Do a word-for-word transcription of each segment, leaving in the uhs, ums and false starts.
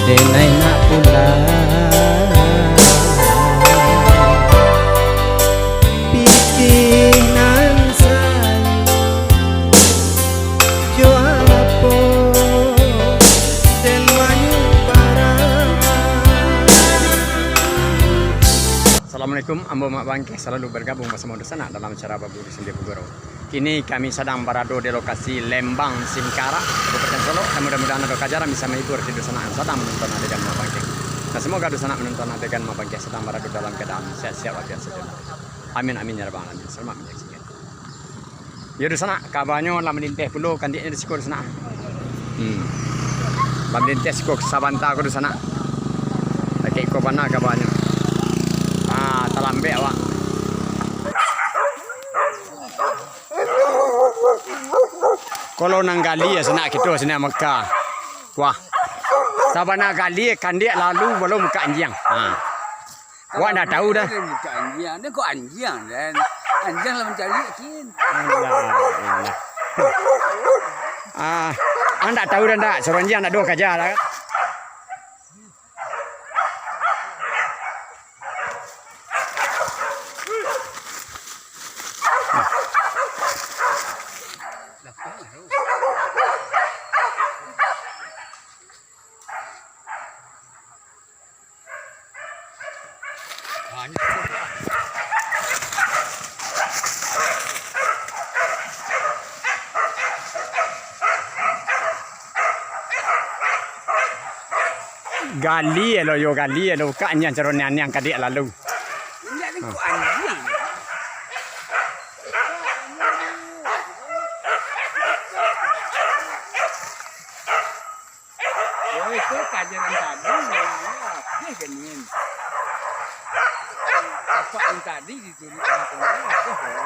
Denai nak pulang, pitih nan sayo jo apo den manyubarang. Assalamualaikum, ambo Mak Bangkeh salalu bergabung basamo dunsanak dalam acara Baburu Sambil Bagurau. Kini kami sadang barado di lokasi Lembang Singkarak, Kabupaten Solok, dan mudah-mudahan ado kajaran bisa mahibur di dunsanak yang sadang manonton adegan Mak Bangkeh. Nah, semoga dunsanak manonton adegan Mak Bangkeh sadang barado dalam keadaan sehat-sehat walafiat sajo. Amin, amin, ya rabbal alamin. Selamat menyaksikan. Yo, dunsanak, kabanyo lah malinteh pulo, kandiaknyo di siko, dunsanak. Hmm. Lah malinteh siko sabanta ko, dunsanak. Dakek iko bana kabanyo. Ah, talambek awak. Kalau nan gali yo sanak kito sinan Mekah. Wah. Sabana gali kandiak lalu balun mukak anjiang. Ha. Wak ndak tahu dah. Bukan anjiang, dia kok anjiang, dan anjiang lah mencari, kin. Alah, alah. Ah, ah, ndak tahu dah ndak, suruh anjiang ndak doh kaja lah. Gali lo, yo gali lo, kak anjiang caro nian-nian kadiak lalu. Indak ni kok anjiang. Yo, itu kajaran tadi, yo, habis kan, Min? Tapak yang tadi dituruti tengah-tengah, habis, yo.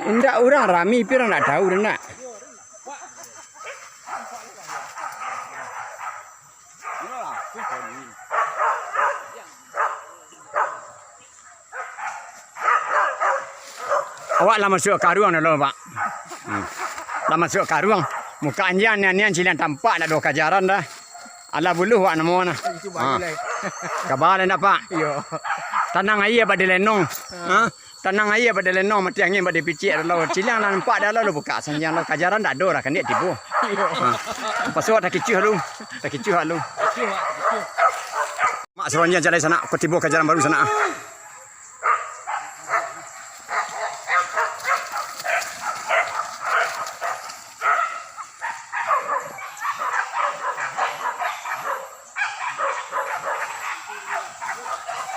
Indak urang rami, pi urang ndak tahu dah ndak. Awak lah masuak karuang dulu, Pak. Hmm. Lah masuak karuang. Muka anjiang nian-nian ciliang tampak, ndak doh kajaran dah. Alah buluh wak namo nah. Itu baru lai. Kaba lai ndak, Pak? Iyo. Tanang aia bak dilenong. Ha? Tanang aia bak dilenong, mati angin bak dipicik dah lo. Ciliang lah nampak dah lo, lo bukak sanjiang lo. Kajaran ndak ado dah, kandiak tibo. Iyo. Ha. Pasu wak takicuah lu. Takicuah lu. Mak suruah anjiang jalai sanak, ko tibo kajaran baru sanak.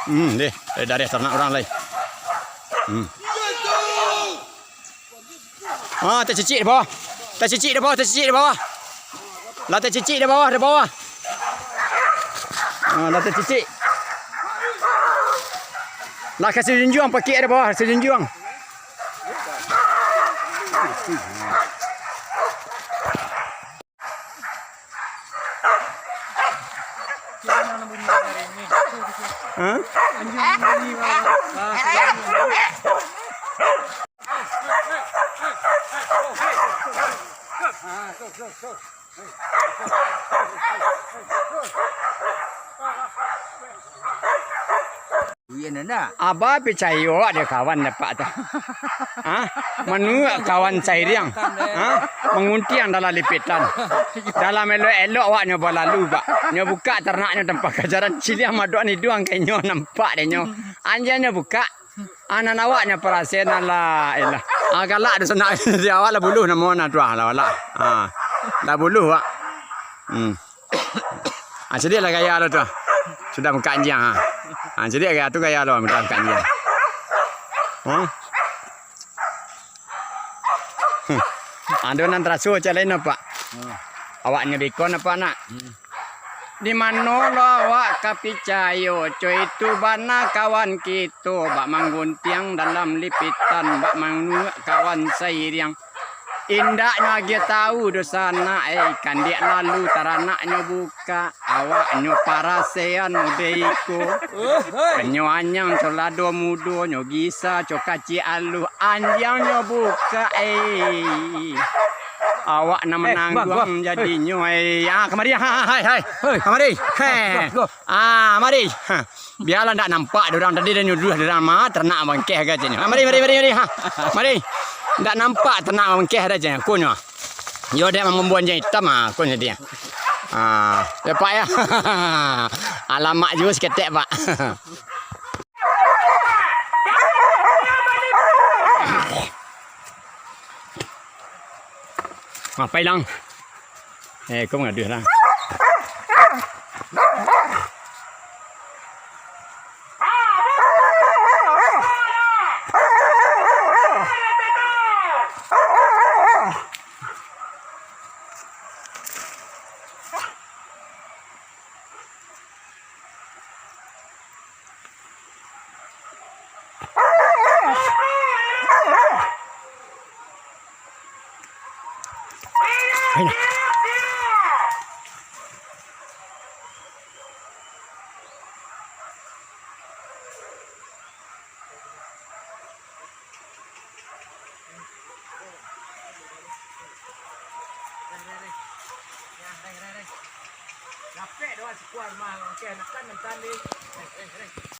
Hmm, deh, dari dareh taranak urang lai. Hmm. Ah, tacicik di bawah. Tacicik di bawah, tacicik di bawah. Lah tacicik di bawah, di bawah. Ah, lah tacicik. Lah kasi junjuang, pakik di bawah, kasi junjuang. Hah? Duit nan dah. Abah picayo awak dek kawan dapat tu. Ha? Manuak kawan sairiang. Ha? Manguntiang dalam lipitan. Dalam elok-elok awak nyo balalu, Pak. Nyo bukak taranaknyo tampah kajaran ciliang madok ni duang ka inyo nampak dek nyo. Anjiangnyo bukak. Anan awaknyo parasen, alah, elah. Ah, galak di sanak. Di awak lah buluh namo nah tu, ah, lah, lah. Ah. Lah buluh, Pak. Hmm. Ah, cadiak lah gaya lo tu. Sudah mukak anjiang, ha. Ah, cadiak gaya tu gaya lo, mudah mukak anjiang. Ha? Hmm. Ado nan taraso cak lain, Pak. Hmm. Awaknyo beko, Pak, nak? Hmm. Di mano lo awak ka picayo, co itu bana kawan kito, bak mangguntiang dalam lipitan, bak manuak kawan sairiang. Indaknyo agiah tahu dunsanak, eh, kandiak lalu taranaknyo bukak, awaknyo parasean mode iko. Nyo anyang co lado mudo, nyo gisa co kaciak aluh, anjiangnyo bukak, eh. Awak nan manangguang jadinyo, eh. Ah, kamari, ha, ha, hai, hai. Kamari. Heh. Ah, mari. Ha. Bialah ndak nampak dek urang tadi, dah nyuruah dek urang mah, taranak bangkeh ka caknyo. Ha, mari, mari, mari, mari. Ha. Mari. Ndak nampak taranak bangkeh dah caknyo, kunyah. Yo, dek mambuan jan itam, ha, kunyah dia. Ha, yo, Pak, yo. Alamak juo saketek, Pak. Ngapai lang? Eh, kau mangaduh lah. Capek doh sikuah rumah, oke, makan, makan, deh.